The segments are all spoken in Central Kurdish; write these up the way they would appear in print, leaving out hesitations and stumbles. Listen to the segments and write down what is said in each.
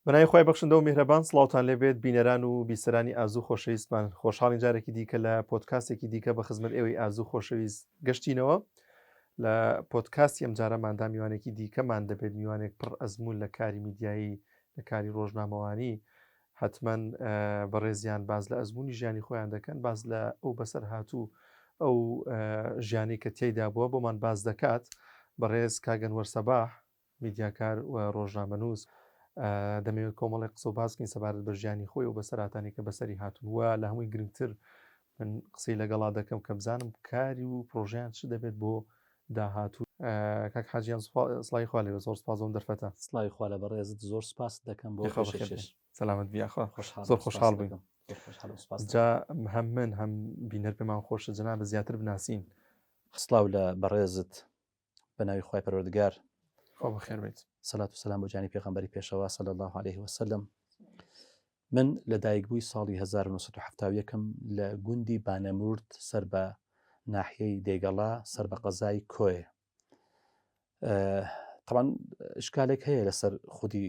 بەناوی خوای بەخشندە و میهرەبان سڵاوتان لێبێت بینەران و بیسەرانی ئازو خۆشەویستمان خۆشحاڵین جارێکی دیکە لە پۆدکاستێکی دیکە بە خزمەت ئێوەی ئازو خۆشەویست گەشتینەوە لە پۆدکاستی ئەم جارەماندا میوانێکی دیکەمان دەبێت میوانێک پڕ ئەزموون لە کاری میدیایی لە کاری ڕۆژنامەوانی حتمما بەڕێزیان باز لە ئەزمموی ژیانی خۆیان دەکەن باز لە ئەو بەسەر هاتوو ئەو ژیانی کە تێیدا بووە بۆمان باز دەکات بەڕێز کاگەن وەرسەباح میدیاکار و ڕۆژنامەنووس، دەمەوێت کۆمەڵێک قسە و باس بکەین سەبارەت بە ژیانی خۆی و بەسەرهاتانی کە بەسەری هاتوون و لە هەمووی گرنگتر من قسەی لەگەڵا دەکەم کە بزانم کاری و پرۆژیان چ دەبێت بۆ داهاتوو. کاک حاجیان سڵاوی خوا لێبێت زۆر سپاس بۆم دەرفەتە. سڵاوی خوا لە بەڕێزت زۆر سپاست دەکەم بۆ پێشکەش. سەلامەت بی یاخوا زۆر خۆشحاڵ بووین. جا هەم من هەم بینەر پێمان خۆشە جەنابت زیاتر بناسین. سڵاو لە بەڕێزت بە ناوی خوای پەروەردگار. خوا بەخێر بێیت. سەلات و سەلام بۆ گیانی پێغەمبەری پێشەوا صلی اللە علیه وسلم. من لە دایکبووی ساڵی 1970 م لە گوندی بانەمورد سەر بە ناحیەی دێگەڵا سەر بە قەزای کۆیە. طبعا شکالێک هەیە لەسەر خودی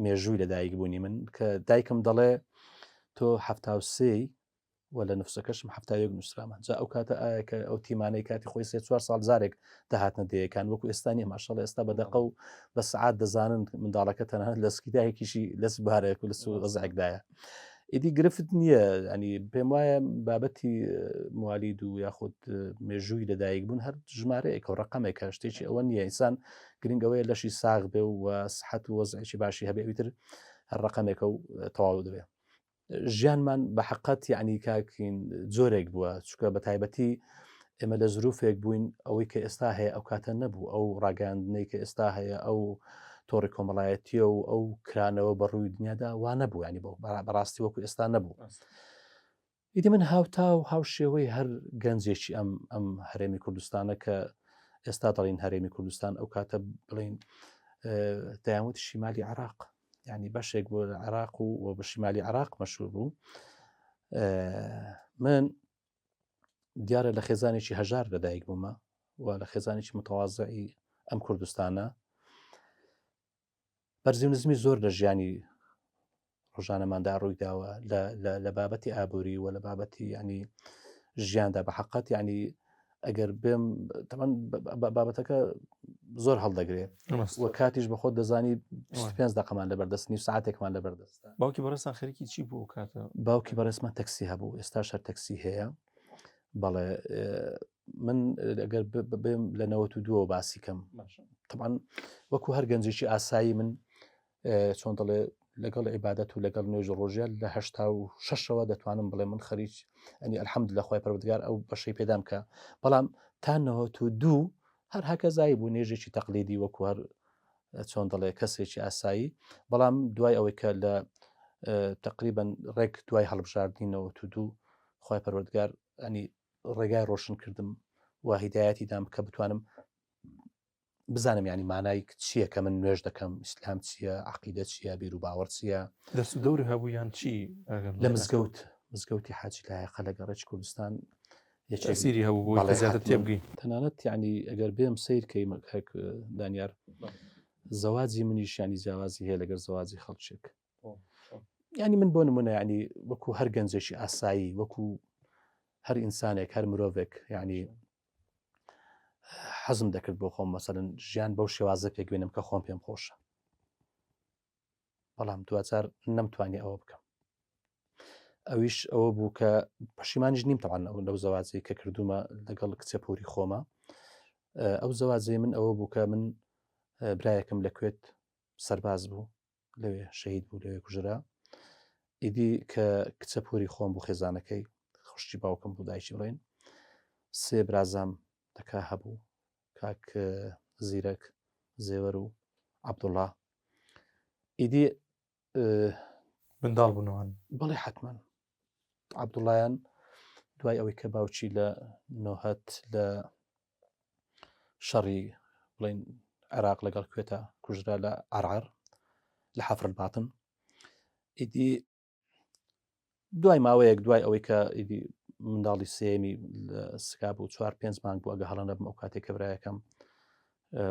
مێژووی لەدایکبوونی من کە دایکم دەڵێ تۆ هەفتاوسێی و لە نفسەکەشم 71 نووسرامە جا ئەو کاتە ئایا کە ئەو تیمانەی کاتی خۆی سێ چوار ساڵ جارێک دەهاتنە دەیەکان وەکو ئێستا نیە ماشەڵ ئێستا بە دەقە و بە سعات دەزانن منداڵەکە تەنانەت لە سکی دایکیشی لە بارێک و لە سو وەزعێکدایە ئیدی گرفت نییە ینی پێم وایە بابەتی موالید و یاخود مێژووی لەدایک بوون هەر ژمارەیەکە و ڕقەمێکە شتێکی ئەوە نییە ئینسان گرنگەوەیە لەشی ساغ بێ و سحەت و وەزعێکی باشی هەبێ ئەویتر هەر ڕقەمێکە و تەواو دەبێ ژیانمان بە حقەت یعنی کاکین جۆرێک بووە چکە بە تایبەتی ئێمە لە زروفێک بووین ئەوەی کە ئێستا هەیە ئەو کاتە نەبوو ئەو ڕاگەاندنەی کە ئێستا هەیە ئەو تۆڕی کۆمەڵایەتیە و ئەو کرانەوە بە ڕووی دنیادا وا نەبوو ینی بۆ بەڕاستی وەکو ئێستا نەبوو. ئیدی من هاوتا و هاوشێوەی هەر گەنجێکی ئەم ئەم هەرێمی کوردستانە کە ئێستا دەڵین هەرێمی کوردستان ئەو کاتە بڵین دەیانوت شیمالی عراق ینی بەشێک بۆ لە عێراق و و بە شیمالی عراق مەشهور بوو من دیارە لە خێزانێکی هەژار لەدایک بوومە و لە خێزانێکی متەوازعی ئەم کوردستانە بەرزی و نزمی زۆر لە ژیانی ڕۆژانەماندا ڕوویداوە لە بابەتی ئابووری و لە بابەتی ینی ژیاندا بە حقت ینی ئەگەر بێم تەمان بابەتەکە زۆر هەڵدەگرێ و کاتیش بە خۆت دەزانی 25 دقەمان لە بەردەست نیو ساعتێکمان لە بەردەست باوکی بەڕێزتان خەریکی چی بوو کاتە باوکی بەڕێزمان تەکسی هەبوو ئێستا شەر تەکسی هەیە بەڵێ من ئەگەر بێم لە نەوەت و دووەوە باسی کەم طبعا وەکو هەر گەنجێکی ئاسایی من چۆن دەڵێ لەگەڵ عیبادەت و لەگەڵ نوێژ ڕۆژە لە هەشتا و شەشەوە دەتوانم بڵێ من خەریک ئەنی الحمد لە خۆی پەروەردگار ئەو بەشەی پێدام کە بەڵام تا نەوەت و دوو هەر هەکەزایی بوو نوێژێکی تەقلیدی وەکو هەر چۆن دەڵێ کەسێکی ئاسایی بەڵام دوای ئەوەی کە لە تقریبا ڕێک دوای هەڵبژاردنی نەوەت و دوو خی پەروەردگار ئەنی ڕێگای ڕۆشن کردم و هیدایەتی دام کە بتوانم بزانم ینی مانای چییە کە من نوێژ دەکەم ئیسلام چییە عقیدە چییە بیر و باوەڕ چییە دەست و دەوری هەبوو یان چی لە مزگەوت مزگەوتی حاجی لایەقە لە گەڕێکی کوردستان یەکسیری هەبوو بۆ زیاتر تێبگەی تەنانەت یعنی ئەگەر بێم سیر کەی دانیار زەواجی منیش ینی جیاوازی هەیە لەگەر زەواجی خەڵکێک ینی من بۆ نمونە ینی وەکو هەر گەنجێکی ئاسایی وەکو هەر ئینسانێک هەر مرۆڤێک ینی حەزم دەکرد بۆ خۆم مەسەلەن ژیان بەو شێوازە پێکبێنم کە خۆم پێم خۆشە بەڵام دوجار نەمتوانی ئەوە بکەم ئەویش ئەوە بوو کە پەشیمانیش نیم تەوان ئەو لەو زەوازی کە کردومە لەگەڵ کچە پوری خۆمە ئەو زەوازەی من ئەوە بوو کە من برایەکم لە کوێت سەرباز بوو لەوێ شەهید بوو لەوێ کوژرا ئیدی کە کچە پوری خۆم بوو خێزانەکەی خوشکی باوکم بوو دایکی بڵێن سێ برازام دەکا هەبوو کاک زیرەک زێوەر و عەبدوڵڵا ئیدی منداڵ بوونەوەن بەڵێ حتمما عەبدوڵایان دوای ئەوەی کە باوکی لە نۆهەت لە شەڕی بڵین عێراق لەگەڵ کوێتە کوژرا لە عرعر لە حەفر الباطن ئیدی دوای ماوەیەک دوای ئەوەی کە ئیدی منداڵی سێمی سکا بوو چوار پێنج مانگ بوو ئەگە هەڵە نەبم ئەو کاتێک کە برایەکەم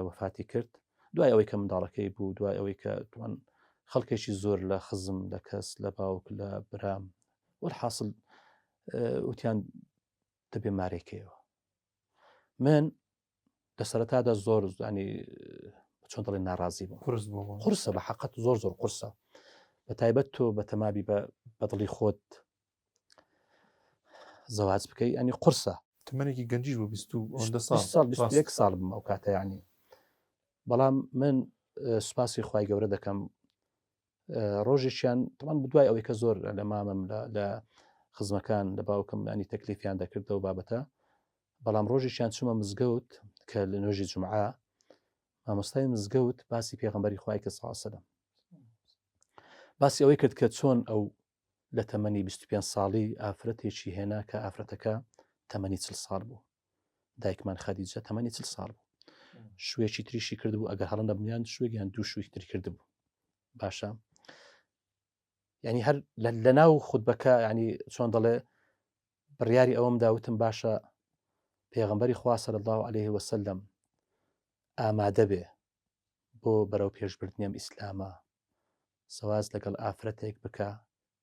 وەفاتی کرد دوای ئەوەی کە منداڵەکەی بوو دوای ئەوەی کە توان خەڵکێکی زۆر لە خزم لە کەس لە باوک لە برام وەحاصل وتیان دەبێ مارێکەیەوە من لە سەرەتادا زۆر زانی چۆن دەڵێ ناڕازی بوو قرس بوو قرسە بە حقت زۆر زۆر قرسە بە تایبەت تۆ بە تەمابی بە بەدڵی خۆت زەواج بکەی ئەنی قرسە تەمەێکی گەنجیش بوو ساڵ ساڵ 21 ساڵ بم ئەو کاتە ینی بەڵام من سوپاسی خی گەورە دەکەم ڕۆژێکیان تەمان بدوای ئەوەی کە زۆر لە مامم لە خزمەکان لە باوکم ینی تەکلیفیان دەکردەوە بابەتە بەڵام ڕۆژێکیان چوومە مزگەوت کە لە نوێژی جومعە مامۆستای مزگەوت باسی پێغەمبەری خوای کە صلی سەلام باسی ئەوەی کرد کە چۆن ئەو لە تەمەنی 25 ساڵی ئافرەتێکی هێنا کە ئافرەتەکە تەمەنی 40 ساڵ بوو دایکمان خەدیجە تەمەنی 40 ساڵ بوو شوێکی تریشی کردبوو ئەگەر هەڵە نەبنیان شوێک یان دوو شووی تری کردبوو باشە یعنی هەر لە ناو خودبەکە ینی چۆن دەڵێ بڕیاری ئەوەم دا وتم باشە پێغەمبەری خوا صلی اللە علیه وسلم ئامادە بێ بۆ بەرەو پێشبردنی ئەم ئیسلامە زەواج لەگەڵ ئافرەتێک بکە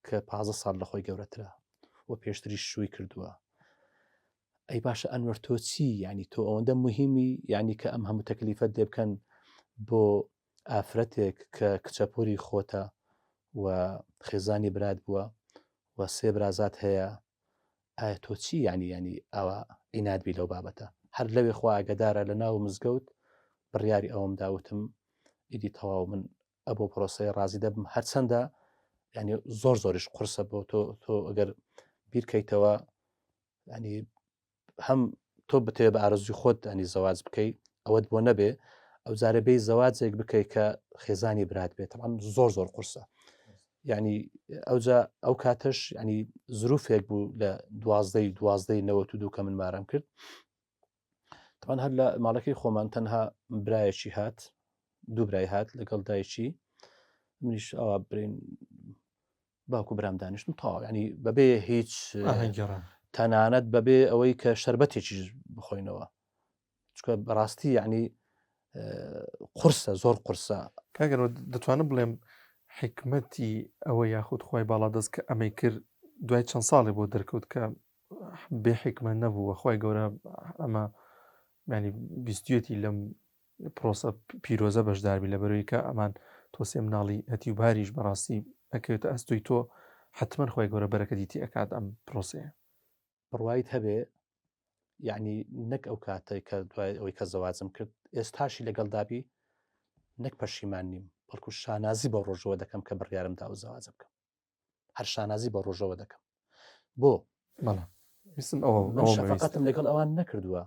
کە پازە ساڵ لە خۆی گەورەترە و پێشتریش شووی کردووە ئەی باشە ئەنوەر تۆ چی یعنی تۆ ئەوەندە مهمی یعنی کە ئەم هەموو تەکلیفەت لێ بکەن بۆ ئافرەتێک کە کچەپوری خۆتە و خێزانی برات بووە و سێ برازات هەیە ئایا تۆ چی ینی ینی ئەوە عیناد بی لەو بابەتە هەر لەوێ خوا ئاگدارە لە ناو مزگەوت بڕیاری ئەوەم داوتم ئیدی تەواو من ئەبۆ پرۆسەیە ڕازی دەبم هەرچەندە ینی زۆر زۆریش قورسە بۆ تۆ تۆ ئەگەر بیرکەیتەوە ینی هەم تۆ بتەوێ بە ئارەزوی خۆت ئەنی زەواج بکەی ئەوەت بۆ نەبێ ئەو جارە بێ زەواجێک بکەی کە خێزانی برات بێت تەمان زۆر زۆر قورسە یعنی ئەوجا ئەو کاتەش ینی زروفێک بوو لە دوازدەی دوازدەی نەوە دوو کە من مارم کرد تەمان هەر لە ماڵەکەی خۆمان تەنها برایەکی هات دوو برای هات لەگەڵ دایکی منیش ئەوە برین باوکو برام دانیشتم تەواو ینی بەبێ هیچ تەنانەت بەبێ ئەوەی کە شربەتێکی بخۆینەوە چکە بەڕاستی یعنی قورسە زۆر قورسە کاگەرەوە دەتوانم بڵێم حکمەتی ئەوە یاخود خی باڵا دەست کە ئەمەی کرد دوای چەند ساڵێ بۆ دەرکەوت کە بێ حکمە نەبووە خی گەورە ئەمە ینی بیستێتی لەم پرۆسە پیرۆزە بەشداربی لەبەرەوەی کە ئەمان تۆ سێ مناڵی هەتیو باریش بەڕاستی ئەکەوێتە ئەستۆی تۆ حتمما خۆی گەورە بەرەکەتی تی ئەکات ئەم پرۆسەیە. بڕوایت هەبێ یعنی نەک ئەو کاتێک کە دوای ئەوەی کە زەواجم کرد ئێستاشی لەگەڵ دابی نەک پەشیمان نیم بەڵکو شانازی بە ڕۆژەوە دەکەم کە بڕیارم دا و زەواجە بکەم هەر شانازی بە ڕۆژەوە دەکەم بۆ شەفقەتم لەگەڵ ئەوان نەکردووە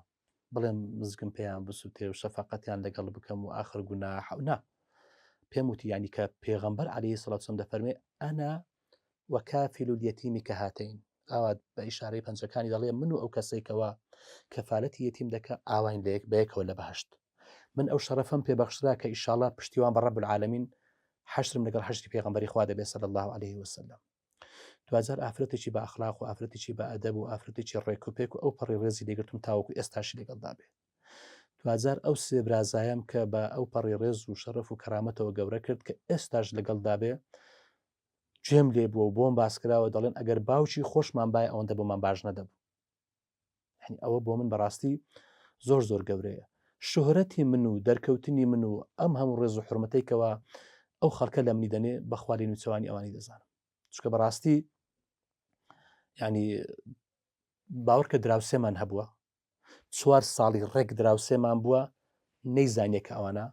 بڵێم مزگم پێیان بسووتێ و شەفقەتیان لەگەڵ بکەم و ئاخر گوناح نا پێم وتی ینی کە پێغەمبەر عەلەیهی سڵات وسلام دەفەرمێ ئەنا وکافل اليتیم کهاتین ئاوا بە ئیشارەی پەنجەکانی دەڵێ من و ئەو کەسێکەوە کەفالەتی یەتیم دەکە ئاواین لە یەک بەیەکەوە لە بەهشت من ئەو شەرەفەم پێبەخشرا کە ئیشاڵا پشتیوان بە ڕەب العالمین حەشرم لەگەڵ حەشری پێغەمبەری خوا دەبێت صلی الله علیه وسلم دواجار ئافرەتێکی بە ئەخلاق و ئافرەتێکی بە ئەدەب و ئافرەتێکی ڕێک و پێک و ئەو پەڕی ڕێزی لێگرتم تاوەکو ئێستاشی لەگەڵدا بێ دواجار ئەو سێ برازایم کە بە ئەو پەڕی ڕێز و شەرەف و کەرامەتەوە گەورە کرد کە ئێستاش لەگەڵدا بێ گوێم لێ بووە و بۆم باسکراوە دەڵێن ئەگەر باوکی خۆشمان بای ئەوەندە بۆمان باش نەدەبوو یعنی ئەوە بۆ من بەڕاستی زۆر زۆر گەورەیە شوهرەتی من و دەرکەوتنی من و ئەم هەموو ڕێز و حرمەتەی کەوا ئەو خەڵکە لە منی دەنێ بەخوالی نوچەوانی ئەوانی دەزانم چکە بەڕاستی ینی باوەڕکە دراوسێمان هەبووە چوار ساڵی ڕێک دراوسێمان بووە نەیزانیە کە ئەوانە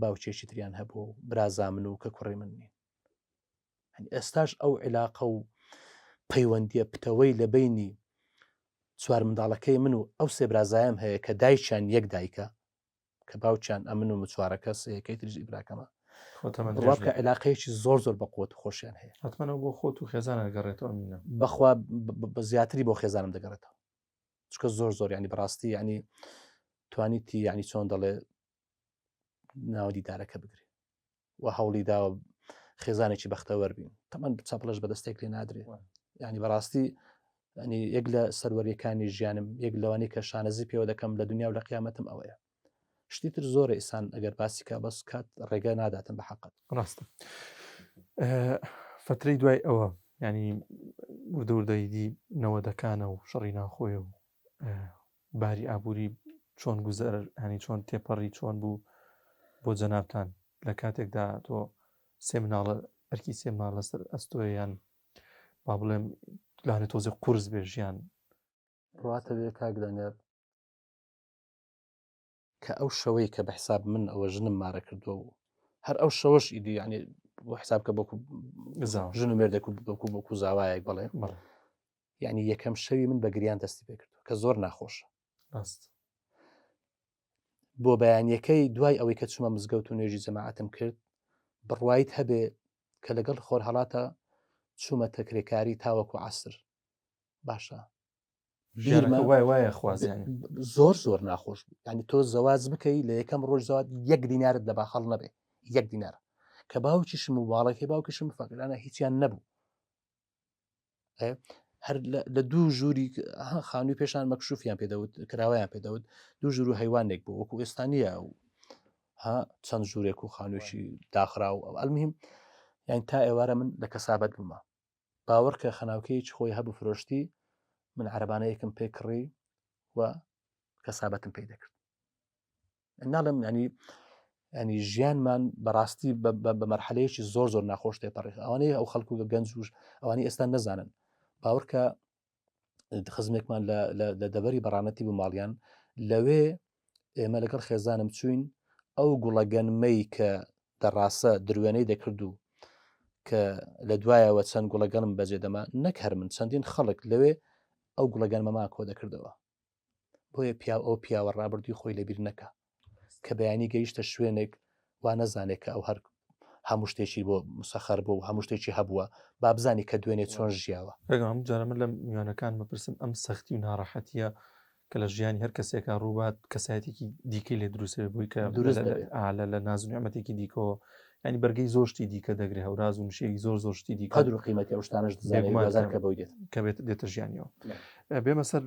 باوکێکی تریان هەبوو و برازا من و کە کوڕی من نین ئێستاش ئەو عیلاقە و پەیوەندیە پتەوەی لە بینی چوار منداڵەکەی من و ئەو سێ برازایم هەیە کە دایکیان یەک دایکە کە باوکیان ئەمن و مچوارەکە سەیەکەی تریش ئیبراکەمە بڕوا بکە عیلاقەیەکی زۆر زۆر بەقوت خۆشیان هەیە حتممەەوە بۆ خۆت و خێزان گەڕێتەوە منە بەخوا بە زیاتری بۆ خێزانم دەگەڕێتەوە چکە زۆر زۆر ینی بەڕاستی ینی توانیتی ینی چۆن دەڵێ ناوەدی دارەکە بگرێ و هەوڵی داوە خێزانێکی بەختەوەر بین تەمان چاپڵش بەدەستێک لێ نادرێ ینی بەڕاستی ینی یەک لە سەروەریەکانی ژیانم یەک لەوانی کە شانەزی پێوە دەکەم لە دنیا و لە قیامەتم ئەوەیە شتی تر زۆرە ئیسان ئەگەر باسی کا بەس کات ڕێگە ناداتن بە حەقت ڕاستە. فترەی دوای ئەوە ینی وردە وردەیدی نەوەدەکانە و شەڕی ناوخۆی و باری ئابووری چۆن گوزەر هەنی چۆن تێپەڕی چۆن بوو بۆ جەنابتان لە کاتێکدا تۆ سێ مناڵە ئەرکی سێ مناڵ لەسەر ئەستۆیان با بڵێم لانێ تۆزێ قورس بێ ژیان. ڕواتە بێ کاک دانیار کە ئەو شەوەی کە بە حساب من ئەوە ژنم مارە کردووە و هەر ئەو شەوەش ئیدی یعنی بۆ حساب کە بۆکو ژن و مێردێک و بۆکو بۆکو زاوایەک بڵێ یعنی یەکەم شەوی من بە گریان دەستی پێکردو کە زۆر ناخۆشە ڕاست بۆ بەیانیەکەی دوای ئەوەی کە چوومە مزگەوت و نوێژی جەماعەتم کرد بڕوایت هەبێ کە لەگەڵ خۆرهەڵاتە چوومە تەکرێکاری تاوەکو عسر باشە بیرمە وای وایە خوازیان زۆر زۆر ناخۆش بوو ینی تۆ زەواز بکەی لە یەکەم ڕۆژ زەوات یەک دینارت لە باخەڵ نەبێ یەک دینار کە باوکیشم و باڵەکەی باوکیشم فەقیرانە هیچیان نەبوو هەر لە دوو ژووری خانووی پێشان مەکشوفیان پێدەوت کراوەیان پێدەوت دوو ژوور و هەیوانێک بوو وەکو ئێستا نییە و ها چەند ژوورێک و خانوویی داخرا و ئەو ئەلمهم یان تا ئێوارە من لە کەسابەت بوومە باوەڕ کە خەناوکەیەکی خۆی هەبوو فرۆشتی من عربانەیەکم پێکڕی و کەسابەتم پێی دەکرد ناڵێم ینی ینی ژیانمان بەڕاستی بە مەرحەلەیەکی زۆر زۆر ناخۆش تێپەڕی ئەوانەیە ئەو خەڵکو گە گەنج وش ئەوانی ئێستا نەزانن باوەڕکە خزمێکمان لە دەبەری بەڕانەتی بوو ماڵیان لەوێ ئێمە لەگەڵ خێزانم چوین ئەو گوڵە گەنمەی کە دەڕاستە دروێنەی دەکرد و کە لە دوایەوە چەند گوڵە گەنم بەجێ دەما نەک هەر من چەندین خەڵک لەوێ ئەو گوڵە گەنمەمان کۆ دەکردەوە بۆیە پیاو ئەو پیاوە ڕابردووی خۆی لەبیر نەکا کە بەیانی گەیشتە شوێنێک وا نەزانێت کە ئەو هەر هەموو شتێکی بۆ مسەخەر بوو و هەموو شتێکی هەبووە با بزانی کە دوێنێ چۆن ژیاوە. هەموو جارە من لە میوانەکان بپرسم ئەم سەختی و ناڕەحەتیە کە لە ژیانی هەر کەسێکا ڕووبات کەسایەتێکی دیکەی لێ دروست بێ بۆی کە دروست دەبێ. لە لە ناز و نیعمەتێکی دیکەوە ینی بەرگەی زۆر شتی دیکە دەگرێ هەوراز و نشێوی زۆر زۆر شتی دیکە قەدر و قیمەتی ئەو شتانەش دەزانێ بێگومان دوازار کە کە بۆی دێت. کە بێت دێتە ژیانیەوە. بێمە سەر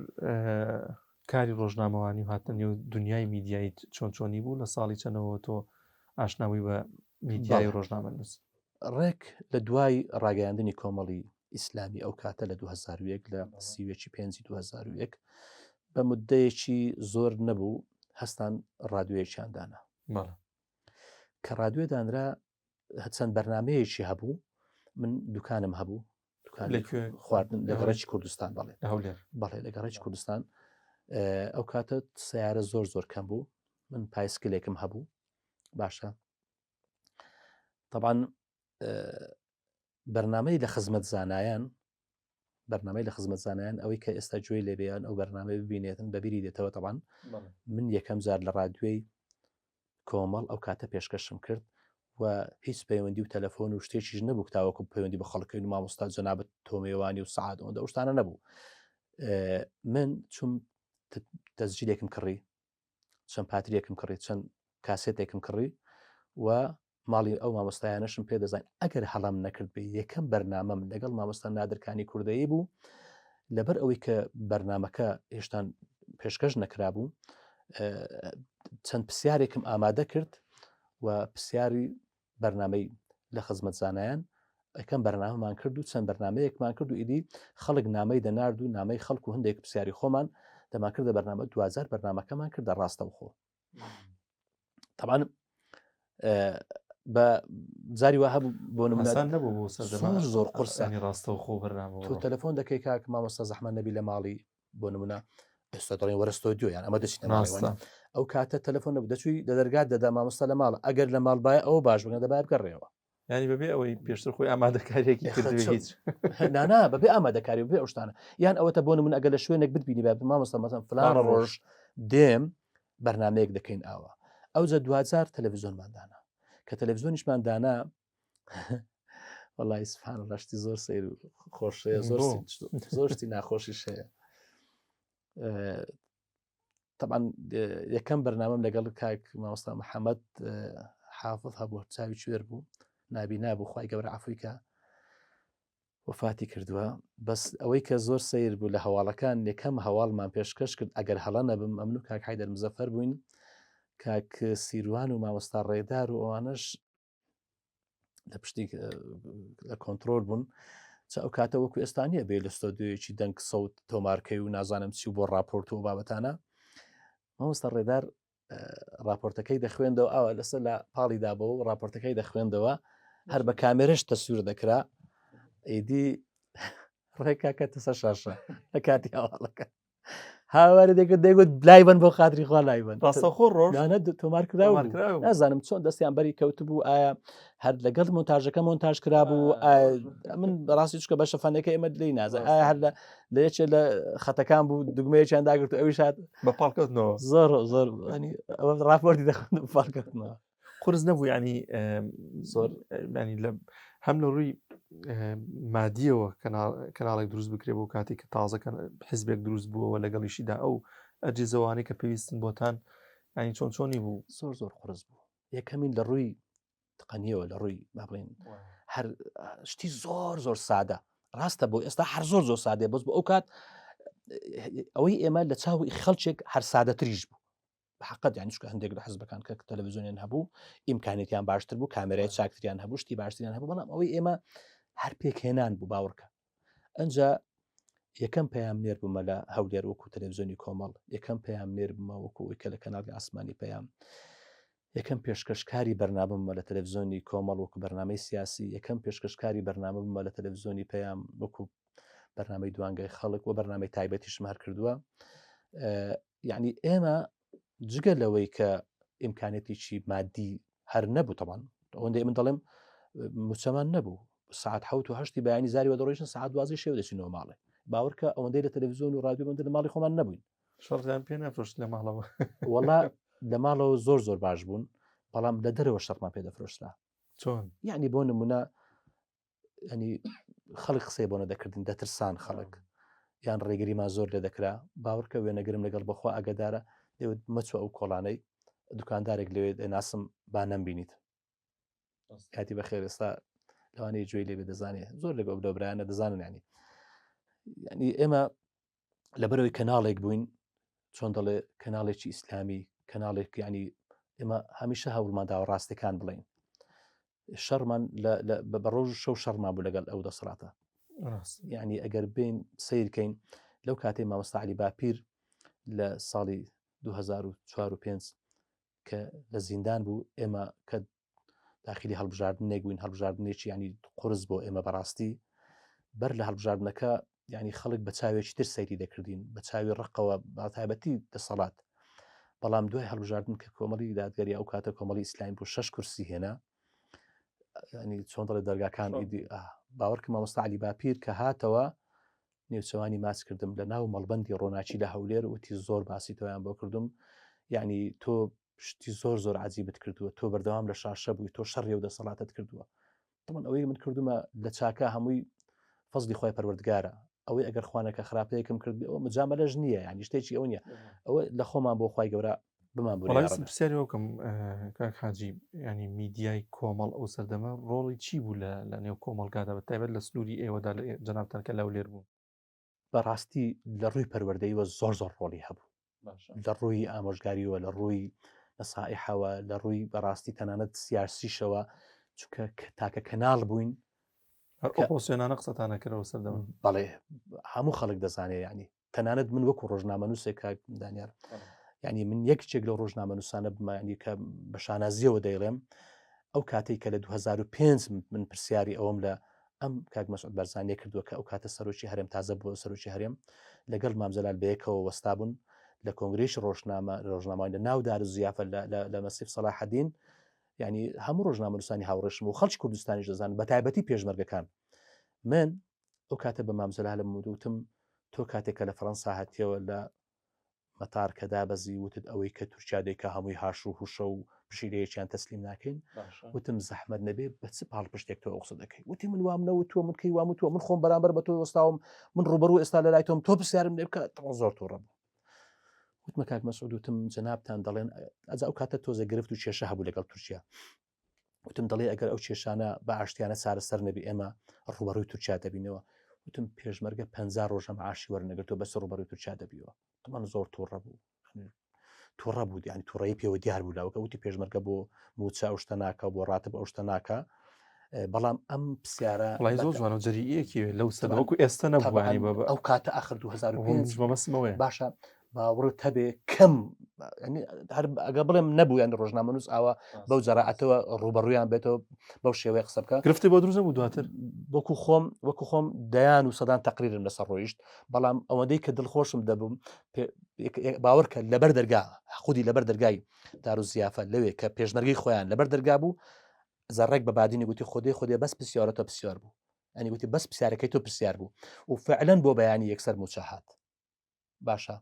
کاری ڕۆژنامەوانی و هاتنە نێو دنیای میدیاییت چۆن چۆنی بوو لە ساڵی چەنەوە تۆ ئاشناوی بە میدیای بەڵێ. ڕۆژنامەنووسی؟ ڕێک لە دوای ڕاگەیاندنی کۆمەڵی ئیسلامی ئەو کاتە لە 2001 لە 31 پێنجی 2001 بە مدەیەکی زۆر نەبوو هەستان ڕادیۆیەکیان دانا. بەڵێ. کە ڕادیۆ دانرا چەند بەرنمەیەکی هەبوو من دوکانم هەبوو خواردن لە گەڕێکی کوردستان بەڵێ هەولێر بەڵێ لە گەڕێکی کوردستان ئەو کاتە سیارە زۆر زۆر کەم بوو من پایسکلێکم هەبوو باشە طبعا بەرنمەی لە خزمەت زانایان بەرنمەی لە خزمەت زانایان ئەوەی کە ئێستا گوێی لێبیان ئەو بەرنمەی ببینێتن بەبیری دێتەوە تەبان من یەکەم جار لە ڕادوێی کۆمەڵ ئەو کاتە پێشکەشم کرد و هیچ پەیوەندی و تەلەفۆن و شتێکیش نەبوو تاوەکو پەیوەندی بە خەڵکەین و مامۆستا جەنابەت تۆمێوانی و سعات ئەوەندە ئەو شتانە نەبوو من چوم تەسجیلێکم کڕی چەند پاتریەکم کڕی چەند کاسێتێکم کڕی و ماڵی ئەو مامۆستایانەشم پێ دەزانین ئەگەر هەڵم نەکرد بێ یەکەم بەرنامەم لەگەڵ مامۆستا نادرکانی کوردەیی بوو لەبەر ئەوەی کە بەرنمەکە هێشتان پێشکەش نەکرابوو چەند پرسیارێکم ئامادە کرد و پرسیاری بەرنمەی لە خزمەت زانایان یەکەم بەرنامەمان کرد و چەند بەرنمەیەکمان کرد و ئیدی خەڵک نامەی دەنارد و نامەی خەڵک و هەندێک پرسیاری خۆمان دەمان کردە بەرنامە دوجار بەرنمەکەمان کردە ڕاستەوخۆ طبعا بە جاری وا هەبوو بۆ نمونە نەبوو بۆ سەردەمان زۆر قورسانی ڕاستەوخۆ بەرنامە تۆ تەلەفۆن دەکەی کاک مامۆستا زەحمە نەبی لە ماڵی بۆ نمونە ئێستا دەڵێن وەرە ستۆدیۆ یان ئەمە دەچینە ماڵەوە ئەو کاتە تەلەفۆن نەبوو دەچووی لە دەرگات دەدا مامۆستا لە ماڵە ئەگەر لە ماڵ بایە ئەوە باش بوو دەبایە بگەڕێەوە ینی بەبێ ئەوەی پێشتر خۆی ئامادەکاریەکی کردوێ هیچ نانا بەبێ ئامادەکاری بێ ئەو شتانە یان ئەوەتە بۆ من ئەگەر لە شوێنێک بتبینی بە مامۆستا مەسەن فلان ڕۆژ دێم بەرنمەیەک دەکەین ئاوا ئەوجە دوجار تەلەڤزیۆنمان دانا کە تەلەڤزیۆنیشمان دانا وەڵی سبحان الله شتی زۆر سەیر و خۆش هەیە زۆر زۆر شتی ناخۆشیش هەیە طبعا یەکەم بەرنامەم لەگەڵ کاک مامۆستا محەممەد حافظ هەبوو چاوی کوێر بوو نابی نابوو خی گەورە عفویکە وفاتی کردووە بەس ئەوەی کە زۆر سیر بوو لە هەواڵەکان یەکەم هەواڵمان پێشکەش کرد ئەگەر هەڵە نەبم ئەمن و کاک حیدەر مزەفەر بووین کاک سیروان و مامۆستا ڕێدار و ئەوانەش. لە پشتی لە کۆنتترۆل بوون چ ئەو کاتە وەکو ئێستا نییە بێ لە ستۆدیۆیەکی دەنگ سەوت تۆمارکەی و نازانم چی و بۆ راپۆرت و بابەتانە مامۆستا ڕێدار راپۆرتەکەی دەخوێندەوە ئاوا لەسەر لە پاڵی دابەوە و راپۆرتەکەی دەخوێندەوە هەر بە کامێرەش تەسوور دەکرا ئیدی ڕێکاکە تەسە شاشە لە کاتی هەواڵەکە هاواری دەکرد دەیگوت لای بن بۆ خاتری خوا لای بن ڕاستەخۆ ڕۆژ نانە تۆمار کرا نازانم چۆن دەستیان بەری کەوتبوو ئایا هەر لەگەڵ مۆنتاژەکە مۆنتاژ کرابوو من بەڕاستی چکە بەشە فەنەکە ئێمە لی نازە ئایا هەر لە یەکێ لە خەتەکان بوو دوگمەیەکیان داگرت و ئەویش هات بە پاڵکەوتنەوە زۆر زۆر ئەوە ڕاپۆرتی دەخوێند پاڵکەوتنەوە قرس نەبوو ینی زۆر ینی لە هەم لە ڕووی مادیەوە کەناڵێک دروست بکرێ بۆ کاتێک کە تازە حزبێک دروست بووەوە لەگەڵیشیدا ئەو ئەجیزەوانەی کە پێویستن بۆتان ینی چۆن چۆنی بوو زۆر زۆر قرس بوو یەکەمین لە ڕووی تقنیەوە لە ڕووی با بڵێن هەر شتی زۆر زۆر سادە ڕاستە بۆ ئێستا هەر زۆر زۆر سادێ بەس بۆ ئەو کات ئەوەی ئێمە لە چاوی خەڵکێک هەر سادەتریش بوو حقت یانی چکە هەندێک لە حزبەکان کە تەلەڤزیۆنیان هەبوو ئیمکانێتیان باشتر بوو کامێرای چاکتریان هەبوو شتی باشتریان هەبوو بەڵام ئەوەی ئێمە هەر پێکهێنان بوو باوەڕکە ئەجا یەکەم پەیام نێر بوومە لە هەولێر وەکو تەلەڤزیۆنی کۆمەڵ یەکەم پەیام نێر بوومە وەکو ئەوەی کە لە کەناڵی ئاسمانی پەیام یەکەم پێشکەشکاری بەرنامە بوومە لە تەلەڤزیۆنی کۆمەڵ وەکو بەرنامەی سیاسی یەکەم پێشکەشکاری بەرنامە بوومە لە تەلەڤزیۆنی پەیام وەکو بەرنامەی دوانگەی خەڵک و بەرنامەی تایبەتیشم هەر کردووە یعنی ئێمە جگە لەوەی کە ئیمکانێتێکی مادی هەر نەبوو تەمان ئەوەندەی من دەڵێم موچەمان نەبوو ساعت حوت و هەشتی بەیانی زاری وە دەڕۆیشتن ساعت دوازی شێو دەچینەوە ماڵێ باوەڕکە ئەوەندەی لە تەلەڤزیۆن و رادیۆ بەندە لە ماڵی خۆمان نەبووین شەڕیان پێ نافرۆشت لە ماڵەوە وەڵا لە ماڵەوە زۆر زۆر باش بوون بەڵام لە دەرەوە شەڕمان پێ دەفرۆشرا چۆن یعنی بۆ نمونە ینی خەڵک قسەی بۆ نەدەکردن دەترسان خەڵک یان ڕێگریمان زۆر لێ دەکرا باوەڕکە وێنەگرم لەگەڵ بەخوا ئەگەدارە دەوت مەچوە ئەو کۆڵانەی دوکاندارێک لەوێ دەناسم با نەمبینیت کاتی بەخێر ئێستا لەوانەیە گوێی لێبێ دەزانێ زۆر لەگەڵ لەو برایانە دەزانن ینی ینی ئێمە لەبەرەوەی کەناڵێک بووین چۆن دەڵێ کەناڵێکی ئیسلامی کەناڵێک ینی ئێمە هەمیشە هەوڵمان داوە ڕاستەکان بڵین شەڕمان بە ڕۆژ شەو شەڕمان بوو لەگەڵ ئەو دەسەڵاتە یعنی ئەگەر بین سیرکەین لەو کاتەی مامۆستا علی باپیر لە ساڵی 2004 5 کە لە زیندان بوو ئێمە کە داخلی هەڵبژاردنێک بووین هەڵبژاردنێکی ینی قرس بۆ ئێمە بەڕاستی بەر لە هەڵبژاردنەکە ینی خەڵک بە چاوێکی تر سەیری دەکردین بە چاوی ڕقەوە بە تایبەتی دەسەڵات بەڵام دوای هەڵبژاردن کە کۆمەڵی دادگەری ئەو کاتە کۆمەڵی ئیسلامی بۆ شش کورسی هێنا ینی چۆن دەڵێ دەرگاکان ئیدی باوەڕکە مامۆستا علی باپیر کە هاتەوە نێوچەوانی ماچ کردم لە ناو مەڵبندی ڕۆناکی لە هەولێر وتی زۆر باسی تۆیان بۆ کردم یعنی تۆ شتی زۆر زۆر عجیبت کردووە تۆ بەردەوام لە شاشە بووی تۆ شەڕی و دەسەڵاتت کردووە تەمان ئەوەی من کردومە لە چاکە هەمووی فەزلی خۆی پەروەردگارە ئەوەی ئەگەر خوانەکە خراپەیەکم کرد ئەوە مجامەلەش نییە یعنی شتێکی ئەو نییە ئەوە لە خۆمان بۆ خی گەورە بمان بوو پرسیاری وەکەم کاک حاجی ینی میدیای کۆمەڵ ئەو سەردەمە ڕۆڵی چی بوو لە لە نێو کۆمەڵگادا بە تایبەت لە سنووری ئێوەدا لە جەنابتان کە لەولێر بوون بەڕاستی لە ڕووی پەروەردەیەوە زۆر زۆر ڕۆڵی هەبوو لە ڕووی ئامۆژگاریەوە لە ڕووی نەسائحەوە لە ڕووی بەڕاستی تەنانەت سیاسیشەوە چونکە تاکە کەناڵ بووین ئۆپۆسیۆنانە قسەتانە کردەوە سەردەم بەڵێ هەموو خەڵک دەزانێت ینی تەنانەت من وەکو ڕۆژنامەنووسێک کاک دانیار ینی من یەکێک لەو ڕۆژنامەنووسانە بمانی کە بە شانازیەوە دەیڵێم ئەو کاتێک کە لە 2005 من پرسیاری ئەوم لە ئەم کاک مەسعود بەرزانیە کردووە کە ئەو کاتە سەرۆکی هەرێم تازە بووە سەرۆکی هەرێم لەگەڵ مام جەلال بەیەکەوە وەستا بوون لە کۆنگرێش ڕۆژنامە ڕۆژنامەوانی لە ناو دار و زیافە لە مەسیف سەلاحەدین یعنی هەموو ڕۆژنامەنووسانی هاوڕێشم و خەڵکی کوردستانیش دەزانن بە تایبەتی پێشمەرگەکان من ئەو کاتە بە مام جەلالم وتم تۆ کاتێک کە لە فەڕەنسا هاتیەوە لە مەتار کە دابەزی وتت ئەوەی کە تورکیا دەیکا هەمووی هاش و هوشە و پشیلەیەکیان تەسلیم ناکەین وتم زەحمەت نەبێ بە چ پاڵپشتێک تۆ ئەو قسە دەکەی وتی من وام نەوتووە من کەی وام وتووە من خۆم بەرامبەر بە تۆ وەستاوم من ڕوبەڕوو ئێستا لە لای تۆم تۆ پرسیارم لێ بکە تەواو زۆر تووڕە بوو وتمە کاک مەسعود وتم جەنابتان دەڵێن ئەجا ئەو کاتە تۆزە گرفت و کێشە هەبوو لەگەڵ تورکیا وتم دەڵێ ئەگەر ئەو کێشانە بە ئاشتیانە چارەسەر نەبی ئێمە ڕوبەڕووی تورکیا دەبینەوە وتم پێشمەرگە پ ڕۆژە معاشی وەرنەگرتووە بەس ڕوبەڕووی تورکیا دەبیەوە تەمان زۆر تووڕە بوو تووڕە بوو یانی تووڕەیی پێوە دیار بوو لاوەکە وتی پێشمەرگە بۆ موچە ئەو شتە ناکە بۆ ڕاتب ئەو شتە ناکە. بەڵام ئەم پرسیارە وڵی زۆر جوانە جەریەکی لەو سەرۆکو ئێستا نەبووانی بە ئەو کاتە ئاخر 2005 مەبەستمەوەیە باشە باوەڕت هەبێ کەم هەر ئەگە بڵێم نەبوو یان ڕۆژنامەنووس ئاوا بەو جەراعەتەوە ڕوبەڕویان بێتەوە بەو شێوەیە قسە بکە گرفتی بۆ دروست بوو دواتر وەکو خۆم وەکو خۆم دەیان و سەدان تەقریرم لەسەر ڕۆیشت بەڵام ئەوەندەی کە دڵخۆشم دەبووم باوەڕکە لەبەر دەرگا خودی لەبەر دەرگای دار و زیافە لەوێ کە پێشمەرگەی خۆیان لەبەر دەرگا بوو زەڕێک بە بادینی گوتی خودێ خودێ بەس پرسیارە تۆ پرسیار بوو ئەنی گوتی بەس پرسیارەکەی تۆ پرسیار بوو و فعلەن بۆ بەیانی یەکسەر موچە هات باشە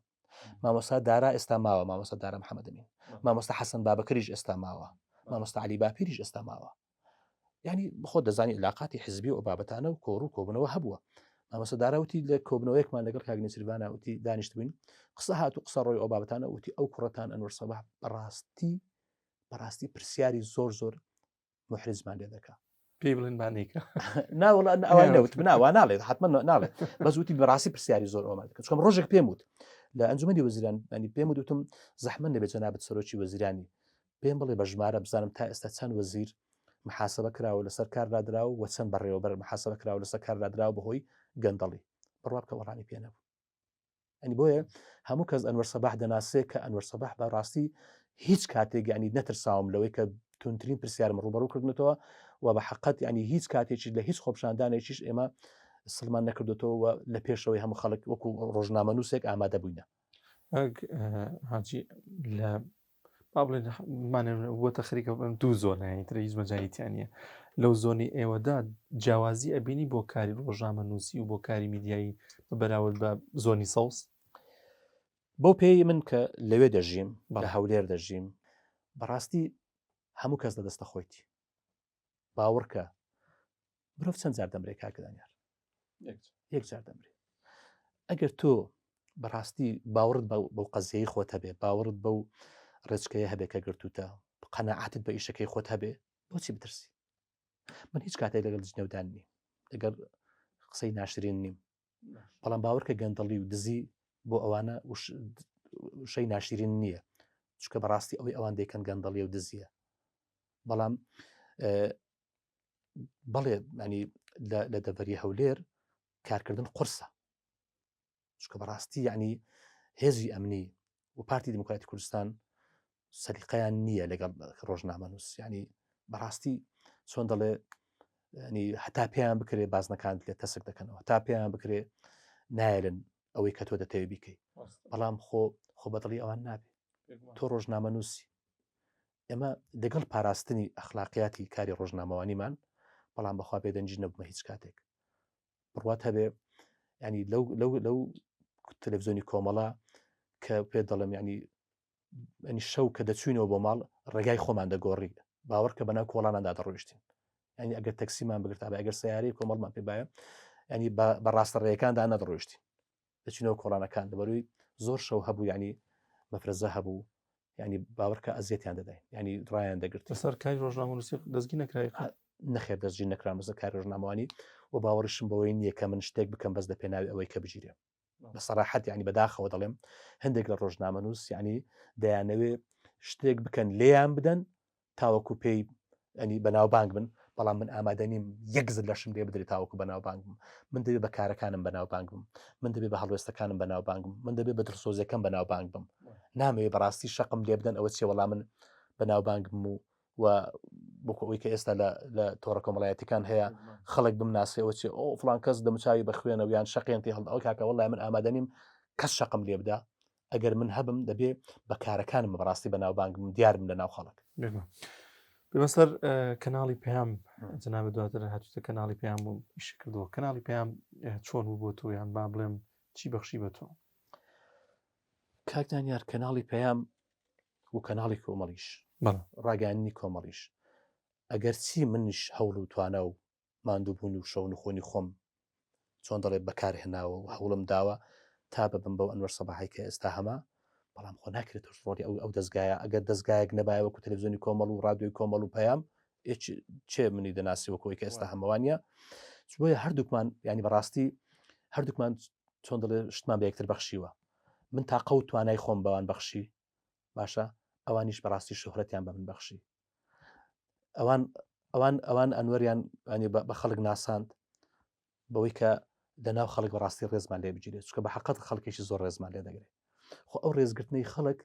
مامۆستا دارا ئێستا ماوە مامۆستا دارا محەممەدەمین مامۆستا حەسەن بابەکریش ئێستا ماوە مامۆستا علی باپیریش ئێستا ماوە ینی بخۆ دەزانی علااقاتی حزبی و بابەتانە و کۆڕ و کۆبنەوە هەبووە مامۆستا دارا وتی لە کۆبنەوەیەکمان لەگەڵ کاک نێچیرڤانە وتی دانیشتبووین قسە هات و قسە ڕۆی ئەو بابەتانە وتی ئەو کوڕەتان ئەنوەر سەباح بەڕاستی بەڕاستی پرسیاری زۆر زۆر محرزمان لێ دەکا پێی بڵێن با نیکە ناوەڵا ئەوای نەوت بناوا ناڵێت حتمما ناڵێت بەس وتی بەڕاستی پرسیاری زۆر ئەومان کرد چونکە ڕۆژێک پێم وت لە ئەنجومەنی وەزیران ینی پێم وتم زەحمەت نەبێت جەنابت سەرۆکی وەزیرانی پێم بڵێ بە ژمارە بزانم تا ئێستا چەند وەزیر محاسبە کراوە لەسەر کار لادراوە و چەند بەڕێوەبەر محاسبە کراوە لەسەر کار لادراوە بەهۆی گەندەڵی بڕوا بکە وەڵامی پێ نەبوو ئەنی بۆیە هەموو کەس ئەنوەر سەباح دەناسێ کە ئەنوەر سەباح بە ڕاستی هیچ کاتێک ینی نەترساوم لەوەی کە تونترین پرسیارم ڕوبەڕوو کردنەوە و بە حقت ینی هیچ کاتێکی لە هیچ خۆپشاندانێکیش ئێمە سلمان نەکردێتەوە و لە پێشەوەی هەموو خەڵک وەکو ڕۆژنامە نووسێک ئامادە بووینە حاجی لە با بڵێن بۆتە خەریکە دوو zone ە تر هیچ مەجای تیا نییە لەو zone ی ئێوەدا جیاوازی ئەبینی بۆ کاری ڕۆژنامە نووسی و بۆ کاری میدیایی بە بەراورد بە zone ی سەوز بەو پێی من کە لەوێ دەژیم لە هەولێر دەژیم بەڕاستی هەموو کەس لە دەستە خۆیتی باوەڕکە مرۆڤ چەند جار دەمرێ کاکە دانیار یەک جار دەمرێ ئەگەر تۆ بەڕاستی باوەڕت بەو قەزیەی خۆت هەبێ باوەڕت بەو ڕێچکەیە هەبێ کە گرتوتە قەنەعاتت بە ئیشەکەی خۆت هەبێ بۆچی بترسی من هیچ کاتێک لەگەڵ جنێودان نیم لەگەڵ قسەی ناشرین نیم بەڵام باوەڕکە گەندەڵی و دزی بۆ ئەوانە وشەی ناشرین نییە چونکە بەڕاستی ئەوەی ئەوان دەیکەن گەندەڵی و دزیە بەڵام بەڵێ ینی لە دەڤەری هەولێر کارکردن قورسە چونکە بەڕاستی یعنی هێزی ئەمنی و پارتی دیموکراتی کوردستان سەلیقەیان نییە لەگەڵ ڕۆژنامەنووس ینی بەڕاستی چۆن دەڵێ ینی هەتا پێیان بکرێ بازنەکان لێ تەسک دەکەنەوە تا پێیان بکرێ نایلن ئەوەی کە تۆ دەتەوێ بیکەی بەڵام خۆ خۆ بەدڵی ئەوان نابێ تۆ ڕۆژنامە نووسی ئێمە لەگەڵ پاراستنی ئەخلاقیاتی کاری ڕۆژنامەوانیمان بەڵام بەخوا بێدەنگی نەبوومە هیچ کاتێک بڕوات هەبێ ینی لەو لەو لەو تەلەڤزیۆنی کۆمەڵە کە پێ دەڵێم ینی ئەنی شەو کە دەچوینەوە بۆ ماڵ ڕێگای خۆمان دەگۆڕی باوەڕ کە بەناو کۆڵاناندا دەڕۆیشتین ینی ئەگەر تەکسیمان بگرتا بە ئەگەر سیارەی کۆمەڵمان پێ باە ینی بە ڕاستە ڕێەکاندا نەدەڕۆیشتین دەچینەوە کۆڵانەکان لەبەروی زۆر شەو هەبوو ینی مەفرەزە هەبوو ینی باوەڕکە ئەزیەتیان دەداین ینی ڕایان دەگرت لەسەر کاری ڕۆژنامەنووسی دەستگیر نەکرای نەخێر دەستگیر نەکرام لەسەر کاری ڕۆژنامەوانی و باوەڕیشم بەوەی نییە کە من شتێک بکەم بەس لە پێناوی ئەوەی کە بگیرێم بە سەراحەت ینی بەداخەوە دەڵێم هەندێک لە ڕۆژنامەنووس ینی دەیانەوێ شتێک بکەن لێیان بدەن تاوەکو پێی ئەنی بەناوبانگ بن بەڵام من ئامادە نیم یەک زل لەشم لێ بدرێت تاوەکو بەناوبانگ بم من دەبێ بە کارەکانم بەناوبانگ بم من دەبێ بە هەڵوێستەکانم بەناوبانگ بم من دەبێ بە دڵسۆزیەکەم بەناوبانگ بم نامەوێ بەڕاستی شەقم لێ بدەن ئەوە چیە وەڵام من بەناوبانگ بم و و بۆ ئەوەی کە ئێستا لە لە تۆڕە کۆمەڵایەتەکان هەیە خەڵک بمناسێ ئەوە چیە ئەو فڵان کەس دەموچاوی بە خوێنە و یان شەقێن تێ هەڵدا ئەو کاکە وەڵای من ئامادە نیم کەس شەقم لێ بدا ئەگەر من هەبم دەبێ بە کارەکانم بەڕاستی بەناوبانگم دیارم لە ناو خەڵک. بێمە سەر کەناڵی پەیام جەنابت دواتر هاتوتە کەناڵی پەیام و ئیشی کردووە کەناڵی پەیام چۆن بوو بۆ تۆ یان با بڵێم چی بەخشی بە تۆ؟ کاک دانیار کەناڵی پەیام و کەناڵی کۆمەڵیش ڕاگەیاندنی کۆمەڵیش ئەگەر چی منیش هەوڵ و توانا و ماندووبوون و شەونخۆنی خۆم چۆن دەڵێ بەکارهێناوە و هەوڵم داوە تا ببم بەو ئەنوەر سەباحی کە ئێستا هەمە بەڵام خۆ ناکرێت تۆش ڕۆڵی ئەو ئەو دەستگایە ئەگەر دەستگایەک نەبایە وەکو تەلەڤزیۆنی کۆمەڵ و ڕادیۆی کۆمەڵ و پەیام چێ منی دەناسی وەکەوەی کە ئێستا هەمەوانە بۆیە هەردووکمان ینی بەڕاستی هەردووکمان چۆن دەڵێ شتمان بە یەکتر بەخشیوە من تاقە و توانای خۆم بەوان بەخشی باشە ئەوانیش بەڕاستی شوهرەتیان بە من بەخشی ئەوان. ئەوان ئەوان ئەنوەریان ئەنی بە خەڵک ناساند بەوەی کە لە ناو خەڵک بەڕاستی ڕێزمان لێ بگیرێت چکە بە حقت خەڵکێکی زۆر ڕێزمان لێ دەگرێت خۆ ئەو ڕێزگرتنەی خەڵک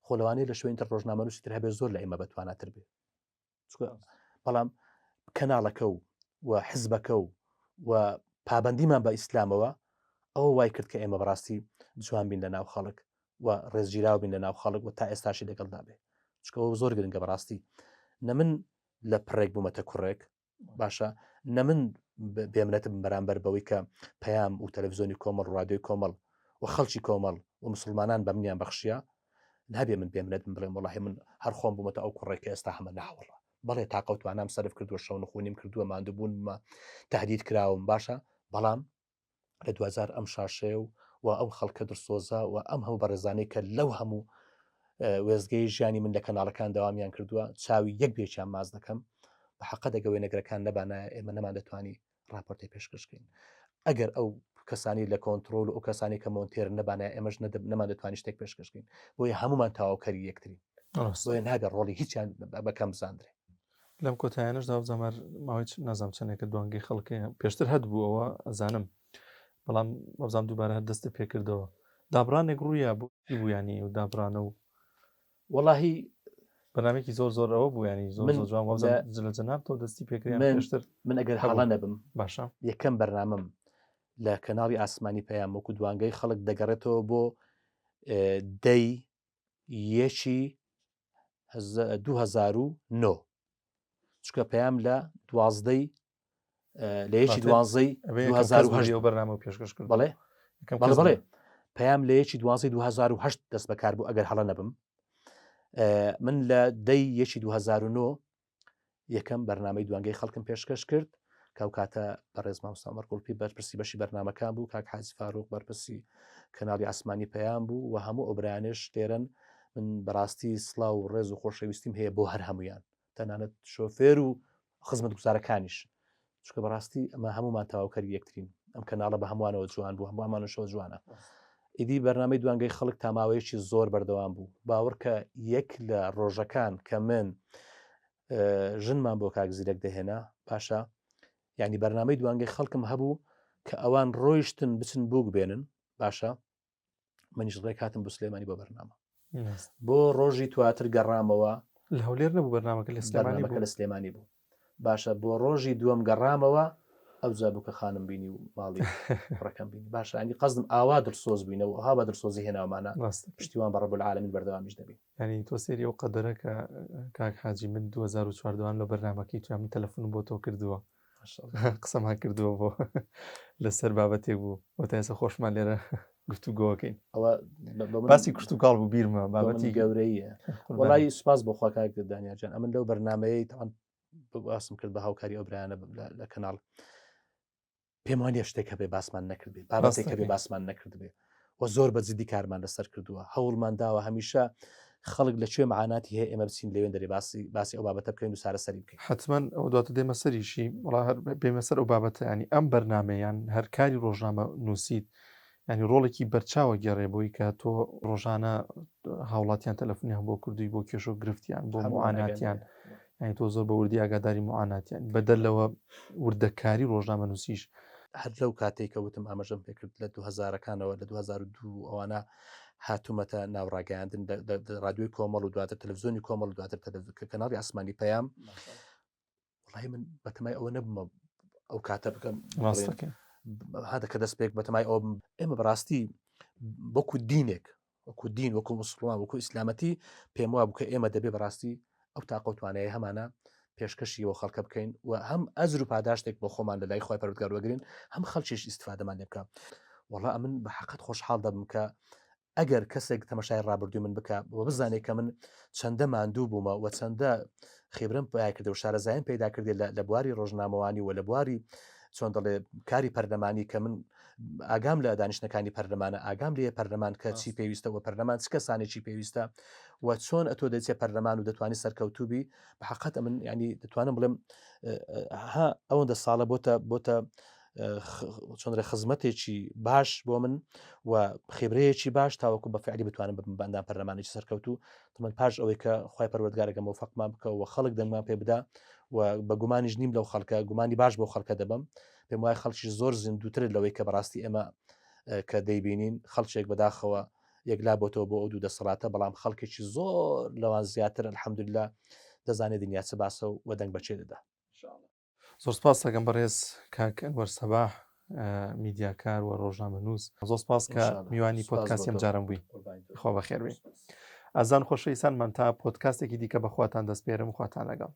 خۆ لەوانەیە لە شوێنتر ڕۆژنامەنووسی تر هەبێ زۆر لە ئێمە بەتواناتر بێ بەڵام کەناڵەکە و و حزبەکە و و پابندیمان بە ئیسلامەوە ئەوە وای کرد کە ئێمە بەڕاستی جوان بین لە ناو خەڵک و ڕێزگیراو بین لە ناو خەڵک و تا ئێستاشی لەگەڵدا بێ چکەوە زۆر گرنگە بەڕاستی نە من لە پڕێک بوومەتە کوڕێک باشە نە من بێمنەتم بەرامبەر بەوەی کە پەیام و تەلەڤزیۆنی کۆمەڵ ڕادیۆی کۆمەڵ و خەڵکی کۆمەڵ و مسلمانان بە منیان بەخشیە نابێ من بێمنەت بم بڵێم وەڵاهی من هەر خۆم بوومەتە ئەو کوڕێک کە ئێستا هەمە ناوەڵە بەڵێ تاقە و توانام سەرف کردووە شەونخونیم کردووە ماندووبوونمە تهدید کراوم باشە بەڵام لە دوجار ئەم شاشەیە و و ئەو خەڵکە دڵسۆزە و ئەم هەموو بەڕێزانەی کە لەو هەموو وێزگەی ژیانی من لە کەناڵەکان داوامیان کردووە چاوی یەک بێکیان ماز دەکەم بە حەقە دەگە وێنەگرەکان نەبانە ئێمە نەمان دەتوانی راپۆرتی پێشکەشکەین ئەگەر ئەو کەسانی لە کۆنتترۆل و ئەو کەسانی کە مۆنتێر نەبانە ئێمەش نەمان دەتوانی شتێک پێشکەشکەین بۆیە هەمومان تەواوکەری یەکترین بۆیە نابێ ڕۆڵی هیچیان بەکەم بزاندرێ لەم کۆتایانەشدا وابزانم هەر ماوەی نازانم چەندێکە دوانگەی خەڵکێ پێشتر هەت بوو ئەوە ئەزانم بەڵام وابزانم دووبارە هەر دەستە پێکردەوە دابڕانێک ڕوویا بۆ بوو ینی و دابڕانە و وەڵاهی بەنامێکی زۆر زۆر ئەوە بوو ینی زۆر زۆر جوان وابزانم لە جەنابتەوە دەستی پێکردیان پێشتر من ئەگەر هەڵە نەبم باشە یەکەم بەرنامەم لە کەناڵی ئاسمانی پەیام وەکو دوانگەی خەڵک دەگەڕێتەوە بۆ دەی یەکی 2009 چکە پەیام لە دوازدەی لە یەکی دوازەی 2008 بەرنامە پێشکەش کرد بەڵێ بەڵێ بەڵێ پەیام لە یەکی دوازەی 2008 دەست بەکار بوو ئەگەر هەڵە نەبم من لە دەی یەکی 2009 یەکەم بەرنامەی دوانگەی خەڵکم پێشکەش کرد کە ئەو کاتە بەڕێز مامۆستا عومەر گوڵپی بەرپرسی بەشی بەرنامەکان بوو کاک حاجی فاروق بەرپرسی کەناڵی ئاسمانی پەیام بوو و هەموو ئەو برایانەش لێرەن من بەڕاستی سڵاو و ڕێز و خۆشەویستیم هەیە بۆ هەر هەمویان تەنانەت شۆفێر و خزمەتگوزارەکانیش چونکە بەڕاستی ئەمە هەمومان تەواوکەری یەکترین ئەم کەناڵە بە هەمووانەوە جوان بوو هەمووانەشەوە جوانە ئیدی بەرنامەی دوانگەی خەڵک تا ماوەیەکی زۆر بەردەوام بوو باوەڕکە یەک لە ڕۆژەکان کە من ژنمان بۆ کاک زیرەک دەهێنا باشە یعنی بەرنامەی دوانگەی خەڵکم هەبوو کە ئەوان ڕۆیشتن بچن بووک بێنن باشە منیش ڕێک هاتم بۆ سلێمانی بۆ بەرنامە بۆ ڕۆژی تواتر گەڕامەوە لە هەولێر نەبوو بەرنامەکە لە سلێمانی بەرنامەکە لە سلێمانی بوو باشە بۆ ڕۆژی دووەم گەڕامەوە ئەوجا بوو کە خانم بینی و ماڵی کوڕەکەم بینی باشە ئەنی قەزم ئاوا دڵسۆز بووینەوە ئەوها بە دڵسۆزی هێناومانە پشتیوان بە رب العالمین بەردەوامیش دەبین ینی تۆ سێری ئەو قەدەرە کە کاک حاجی من 2014 لە بەرنامەکەی تو من تەلەفۆنم بۆ تۆ کردووە قسەمان کردووە بۆ لەسەر بابەتێک بوو بۆ تا ئێستا خۆشمان لێرە گفتوگۆکەین ئەوە باسی کوشت و کاڵ بوو بیرمە بابەتی گەورەیە وڵی سوپاس بۆ خوا کاک دانیار جان ئەمن لەو بەرنمەیەی تاوان باسم کرد بە هاوکاری ئەو برایانە لە کەناڵ پێم وانە شتێک هەبێ باسمان نەکردبێ بابەتێک هەبێ باسمان نەکردبێ و زۆر بە جدی کارمان لەسەر کردووە هەوڵمان داوە هەمیشە خەڵک لە کوێ معاناتی هەیە ئێمە بچین لەوێن دەرێ باسی باسی ئەو بابەتە بکەین و چارەسەری بکەین. حەتمەن ئەوە دواتر دێمە سەریشی وەڵا هەر بێمە سەر ئەو بابەتە ینی ئەم بەرنامەیە یان هەر کاری ڕۆژنامە نووسیت ینی ڕۆڵێکی بەرچاوە گێڕێ بۆی کە تۆ ڕۆژانە هاوڵاتیان تەلەفۆنیان بۆ کردووی بۆ کێشە و گرفتیان بۆ معاناتیان یانی تۆ زۆر بە وردی ئاگاداری معاناتیان بەدەر لەوە وردەکاری ڕۆژنامە نووسیش. هەر لەو کاتەی کە وتم ئاماژەم پێکرد لە 2000ەکانەوە لە 2002 ئەوانە هاتوومەتە ناو ڕاگەیاندن لە ڕادیۆی کۆمەڵ و دواتر تەلەڤزیۆنی کۆمەڵ و دواتر کەناڵی ئاسمانی پەیام وڵی من بەتەمای ئەوە نەبوومە ئەو کاتە بکەم هاتە کە دەست پێک بەتەمای ئەو ئێمە بەڕاستی وەکو دینێک وەکو دین وەکو مسلمان وەکو ئیسلامەتی پێم وا بوو کە ئێمە دەبێ بەڕاستی ئەو تاقە و توانایە هەمانە پێشکەشی بۆ خەڵکە بکەین و هەم ئەجر و پاداشتێک بۆ خۆمان لە لای خوای پەروەردگار وەگرین هەم خەڵکیش ئیستفادەمان لێ بکە وەڵا ئەمن بە حەقت خۆشحاڵ دەبم کە ئەگەر کەسێک تەمەشای ڕابردووی من بکە و بزانێت کە من چەندە ماندوو بوومە و چەندە خیبرم پیا کردە و شارەزایم پەیدا کردێ لە بواری ڕۆژنامەوانی و لە بواری چۆن دەڵێ کاری پەرلەمانی کە من ئاگام لە دانیشتەکانی پەرلەمانە ئاگام لێ پەرلەمان کە چی پێویستە و پەرلەمان چ کەسانێکی پێویستە و چۆن ئەتۆ دەچێ پەرلەمان و دەتوانانی سەرکەوتوبی بە حقەت من ینی دەتوانم بڵێم ها ئەوەندە ساڵە بۆتە بۆتە چۆن ڕێ خزمەتێکی باش بۆ من و خێبرەیەکی باش تاوەکو بە فعلی بتوانم ببم بە ئەندام پەرلەمانێکی سەرکەوتوو تەمەن پاش ئەوەی کە خی پەروەردگارەکە مۆفقمان بکە و خەڵک دەنگمان پێ بدا. و بە گومانیش نیم لەو خەڵکە گومانی باش بۆ خەڵکە دەبم پێم وایە خەڵکی زۆر زیندووترە لەوەی کە بەڕاستی ئێمە کە دەیبینین خەڵکێک بەداخەوە یەکلا بۆتەوە بۆ ئەو دوو دەسەڵاتە بەڵام خەڵکێکی زۆر لەوان زیاتر الحەمدلله دەزانێت دنیا چ باسە و دەنگ بەچێ دەدا. زۆر سپاس دەکەم بەڕێز کاک ئەنوەر سەباح میدیاکار و ڕۆژنامەنووس زۆر سپاس کە میوانی پۆدکاستی ئەم جارم بووی خۆ بەخێر بێ ئازان خۆشەویستانمان تا پۆدکاستێکی دیکە بەخواتان دەسپێرم خواتان لەگەڵ.